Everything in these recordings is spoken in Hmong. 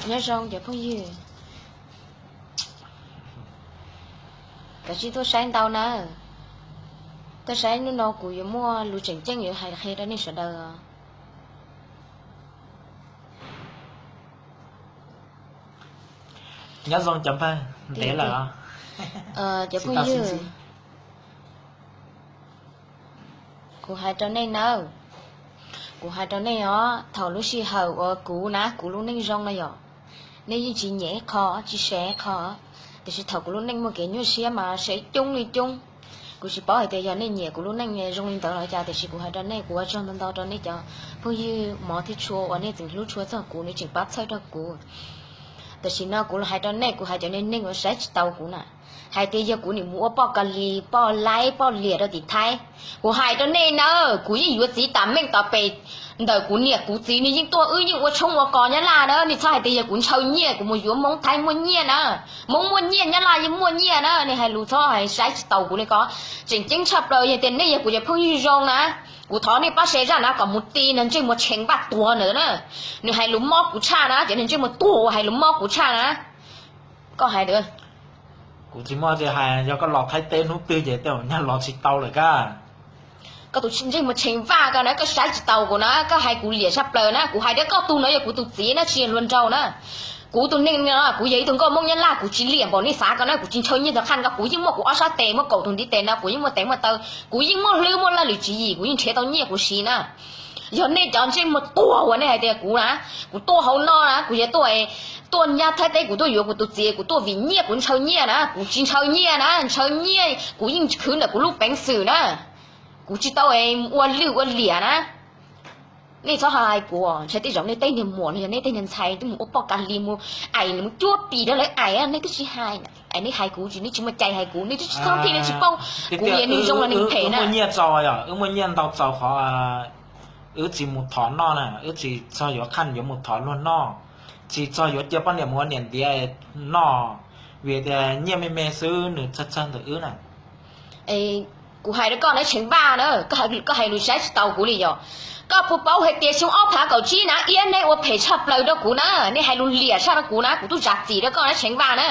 Nyob zoo cov phooj ywg, koj tsij tuaj saib ntau nawb. Tuaj saib hnub no kuv yuav muaj lus tseem ceeb yuav hais qhia rau nej sawv daws. Nyob zoo cov npawg, ntev lawm. Cov phooj ywg, kuv hais rau nej nawb, kuv hais rau nej os, thaum lub sij hawm uas kuv na, kuv lub neej zoo no yom, nej yeej tsis nyiam ib qho, tsis share ib qho. Tiam sis thaum kuv lub neej muaj kev nyuaj siab mas share coob li coob. Kuv tsis paub hais tias yog nej nyiam kuv lub neej zoo li ntawd los cas, tiam sis kuv hais rau nej, kuv ua tsaug ntau ntau rau nej cov phooj ywg mov thiab tshua uas nej tseem hlub tshua txog kuv, nej tseem pab txhawb rau kuv. Tam sim no kuv los hais rau nej, kuv hais cov neeg uas saib tsis taus kuv na, hais tias yog kuv nim mus ua poj ka li, poj laib, poj liam rau tim Thaib. Kuv hais rau nej na, kuv yeej yuav txiv tas meej tas pes ntawm kuv niam kuv txiv, nws yeej tuaj, wb yeej ua tshoob ua kos Nyab Laj na. Nej txhob hais tias yog kuv ntshaw nyiaj kuv mus yuav Hmoob Thaib muaj nyiaj na. Hmoob muaj nyiaj, Nyab Laj yeej muaj nyiaj na. Nej hais lus txhob hais saib tsis taus kuv li ko. Tseem ceeb tshaj plaws yog tias nej yog kuv cov phooj ywg zoo na, kuv thov nej pab share zaj na kom mus ti nws ntsej muag Tsheej Vaj tuag ntawd na. Nws hais lus mob kuv tshaj na, cov nws ntsej muag tuag uas hais lus mob kuv tshaj na. Koj hais, kuv tsis muaj, yog koj los Thaib teb hnub twg ces tej zaum nyab los tsis tau lawm kab. Koj tus ntsej muag Tsheej Vaj ko na, koj saib tsis taus kuv na, koj hais kuv liam tshaj plaws na. Kuv hais tias koj tus no yog kuv tus txiv na, tsis yog luag nraug na. Kuv tus neeg no kuv yog ib tug nkauj Hmoob Nyab Laj, kuv tsis liam npaum nej xav ko na. Kuv tsis ntshaw nyiaj tag qhaj ko, kuv yeej muaj kuv ob sab tes, muaj kaum tus ntiv tes na, kuv yeej muaj teev muaj taw, kuv yeej muaj hlwb muaj laj lwm tswv yim, kuv yeej nrhiav tau nyiaj kuv siv na. Yog nej cov ntsej muag tuag uas nej hais tias kuv na, kuv tuaj hauv no na, kuv yog tuaj, tuaj nyab Thaib teb, kuv tuaj yuav kuv tus txiv, kuv tuaj vim nyiaj, kuv ntshaw nyiaj na, kuv tsis ntshaw nyiaj na. Ntshaw nyiaj kuv yeej khwv ntawm kuv lub peev xwm na, kuv tsis tau ua lwj ua liam na. Nej txhob hais kuv, ntshai tej zaum nej tej niag muam los yog nej tej niag ntxhais twb mus ua poj ka li mus aim, mus cuab pis rau lawv aim, nej twb tsis hais. Es nej hais kuv ces nej tsis muaj cai hais kuv, nej twb tsis txhob thiaj, nej tsis paub kuv yog neeg zoo los neeg phem na. Wb muaj nyiaj ntau txaus qhov wb tsis mus thov noj na, wb tsis txog yuav qhaj yuav mus thov luag noj, tsis txog yuav cia poj niam mus ua niam ntiav noj, vim tias nyiaj me me xwb nws txhawj txhawj ntawm wb na. Kuv hais rau koj na Tsheej Vaj na, koj hais lus saib tsis taus kuv li yom. Koj puas paub hais tias xyoo ob phav kaum tsib na, iab nej ua phem tshaj plaws rau kuv na, nej hais lus liam tshaj rau kuv na, kuv twb zam txim rau koj na Tsheej Vaj na.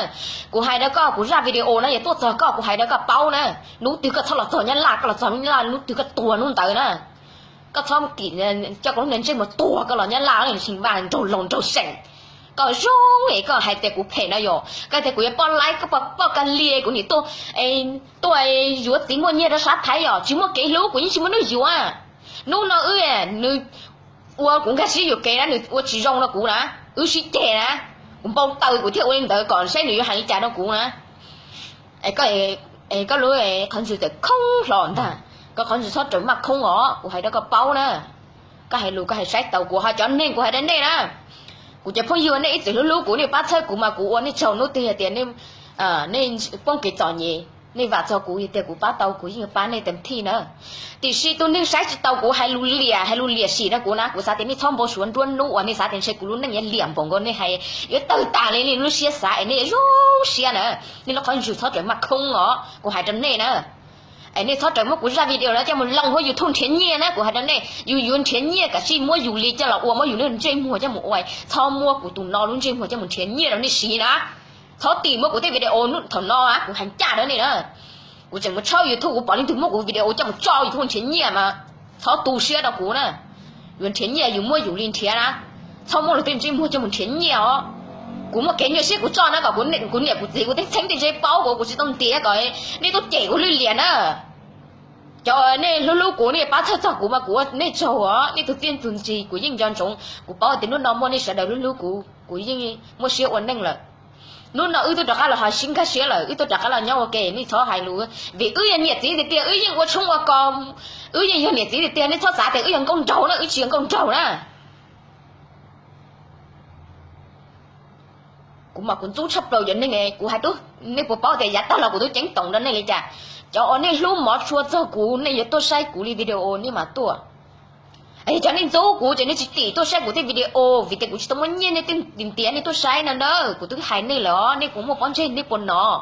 Kuv hais rau koj, kuv zaj video no yog tuaj txog koj, kuv hais rau koj paub na. Hnub twg koj txhob los txog Nyab Laj, koj los txog Nyab Laj hnub twg koj tuag hnub ntawd na. Koj txhob kim coj koj lub niag ntsej muag tuag koj los Nyab Laj, Tsheej Vaj nraug laus nraug seem. Koj zoo es koj hais tias kuv phem no yom, koj tias kuv yog poj laib, koj poj ka li, kuv nim tuaj, tuaj yuav txiv muaj nyiaj rau sab Thaib yom, tsis muaj kev hlub kuv yeej tsis muaj hnub yuav. Hnub no wb, nws ua kuv nkag siab yuam kev na, nws ua tsis zoo rau kuv na, wb sib ceg na, kuv npau taws kuv thiaj ua li ntawd kom saib nws yuav hais li cas rau kuv na. Koj lub qhov ntswg tawm khoob hlo ntag, koj qhov ntswg txhob rawm maj khoob os, kuv hais rau koj paub na. Koj hais lus koj hais saib taus kuv, ho cov neeg kuv hais rau nej na, kuv cov phooj ywg nej ib txwm hlub hlub kuv, nej pab txhawb kuv mas kuv ua nej tsaug. Hnub twg hais tias nej poob kev txom nyem, nej vam txog kuv, yog tias kuv pab tau kuv yeej yuav pab nej tes thij na. Tiam sis tus neeg saib tsis taus kuv, hais lus liam, hais lus liam sim rau kuv na, kuv xav tias nej txhob npau suav nruab hnub uas nej xav tias ntshe kuv lub neej yuav liam npaum nkaus nej hais, yuav tawg tas li nej lub siab xav es nej zoo siab na. Nej lub qhov ntswg txhob rawm maj khoob os, kuv hais rau nej na. Es nej txhob rawm muab kuv zaj video no coj mus looj hauv YouTube nrhiav nyiaj na, kuv hais rau nej, yus yuav nrhiav nyiaj kav tsij muab yus li coj los ua, muab yus lub ntsej muag coj mus ua, txhob muab kuv tus no lub ntsej muag coj mus nrhiav nyiaj rau nej siv na. Txhob tim muab kuv tej video thaum no, kuv hais ncaj rau nej na. Kuv tseem mus tshawb YouTube, kuv pom leej twg muab kuv video coj mus tso YouTube nrhiav nyiaj mas txhob tu siab rau kuv na. Yus nrhiav nyiaj yus muab yus li nrhiav na, txhob muab luag tej ntsej muag coj mus nrhiav nyiaj os. Kuv muaj kev nyuaj siab kuv tso na kom kuv niam kuv txiv kuv tej txheeb tej ze paub kuv, kuv tsis tau ntiav kom nej tuaj cem kuv lwj liam na. Cov nej hlub hlub kuv nej pab txhawb txog kuv mas kuv ua nej tsaug os, nej tus txiaj tus ntsig kuv yeej nco ntsoov, kuv paub tias hnub no muaj nej sawv daws hlub hlub kuv, kuv yeej muaj siab ua neej lawm. Hnub no wb twb rov qab los ho sib nkag siab lawm, wb twb rov qab los nyob ua ke, nej txhob hais lus, vim wb yog niam txiv tiag tiag, wb yeej ua tshoob ua kos, wb yeej yog niam txiv tiag tiag, nej txhob xav tias wb yog nkauj nraug na, wb tsis yog nkauj nraug na. Kuv mas kuv ntxub tshaj plaws cov neeg, kuv hais tub, nej puas paub tias yav tag los kuv twb ceeb toom rau nej li cas? Cov uas nej hlub mov tshua txog kuv, nej yuav tuaj saib kuv li video nej mas tuaj. Cov nej ntxub kuv ces nej tsis tim tuaj saib kuv tej video, vim tias kuv tsis tau muaj nyiaj nej thiaj ntiav nej tuaj saib no na, kuv twb hais nej lawm os, nej puas muaj pob ntseg nej puas hnov?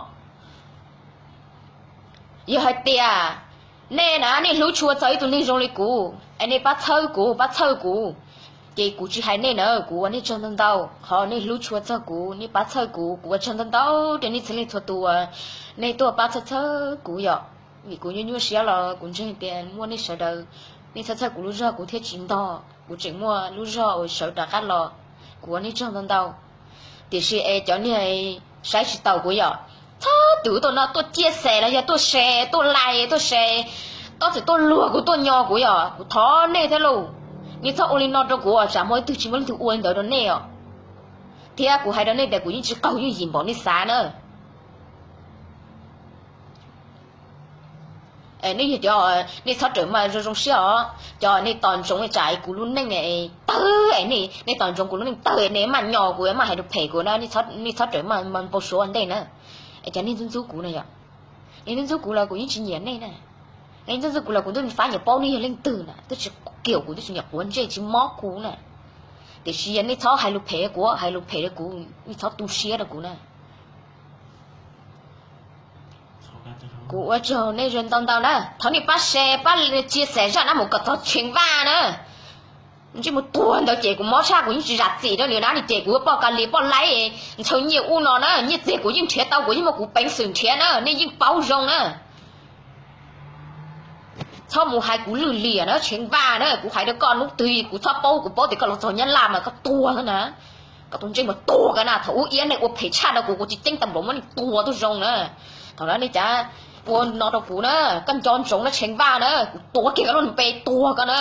Yog hais tias nej na, nej hlub tshua txog ib tug neeg zoo li kuv es nej pab txhawb kuv, pab txhawb kuv. Ces kuv tsis hais nej na, kuv ua nej tsaug ntau ntau, qhov nej hlub tshua txog kuv, nej pab txhawb kuv, kuv ua tsaug ntau ntau rau nej txhua leej txhua tus uas nej tuaj pab txhawb txhawb kuv yom. Vim kuv nyuaj nyuaj siab los kuv ntseeg tias muaj nej sawv daws, nej txhawb txhawb kuv lub zog kuv thiaj tsis ntog, kuv tseem muaj lub zog uas sawv rov qab los. Kuv ua nej tsaug ntau ntau. Tiam sis es cov niag saib tsis taus kuv yom, txhob twv tuaj no tuaj cia xes los yog tuaj se, tuaj like, tuaj se, tab txawm tuaj luag kuv, tuaj nyo kuv yom, kuv thov nej thiab lauj. Nej txhob ua li no rau kuv os, tsam muaj ib tug tsis muaj leej twg ua li ntawd rau nej os. Thiab kuv hais rau nej tias kuv yeej tsis qaug yooj yim npaum nej xav na. Nej yog cov, nej txhob rawm mas zoo zoo siab os. Cov nej tos ntsoov tsam kuv lub neej tawg, nej tos ntsoov kuv lub neej tawg nej maj nyo kuv, maj hais lus phem kuv na, nej txhob rawm mas npau suav ua ntej na. Es cov nej ntxub ntxub kuv na yom, nej ntxub ntxub kuv los kuv yeej tsis nyiam nej na. Nej ntxub ntxub kuv los kuv twb fab nyiam paub nej yog leej twg na, twb tsis kiam kuv, twb tsis nyiam quav ntsej tsis mob kuv na. Tiam sis yog nej txhob hais lus phem kuv, hais lus phem rau kuv, nej txhob tu siab rau kuv na. Kuv ua tsaug nej zoo ntau ntau na, thov nej pab share pab chia sẻ zaj no mus kom txog Tsheej Vaj na. Ntsej muag tuag ntawd ces kuv mob tshaj, kuv yeej tsis zam txim rau nws dab li ces kuv poj ka li poj laib ntshaw nyiaj ub no na, nyiaj txiag kuv yeej nrhiav tau, kuv yeej muaj kuv peev xwm nrhiav na, nej yeej paub zoo na. Txhob mus hais kuv lwj liam na Tsheej Vaj na, kuv hais rau koj hnub twg kuv txhob paub, kuv paub tias koj los txog Nyab Laj mas koj tuag xwb na. Koj tus ntsej muag tuag koj na, thaum ub iab neeg ua phem tshaj rau kuv, kuv tsis ceeb tau npaum muab nej tuag tuaj zoo na. Thaum no nej cav ua no rau kuv na, koj nco ntsoov na Tsheej Vaj na, kuv tuav kiag koj lub npe tuag koj na.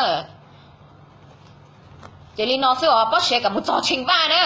Ces li no xwb os, pob se kom mus txog Tsheej Vaj na.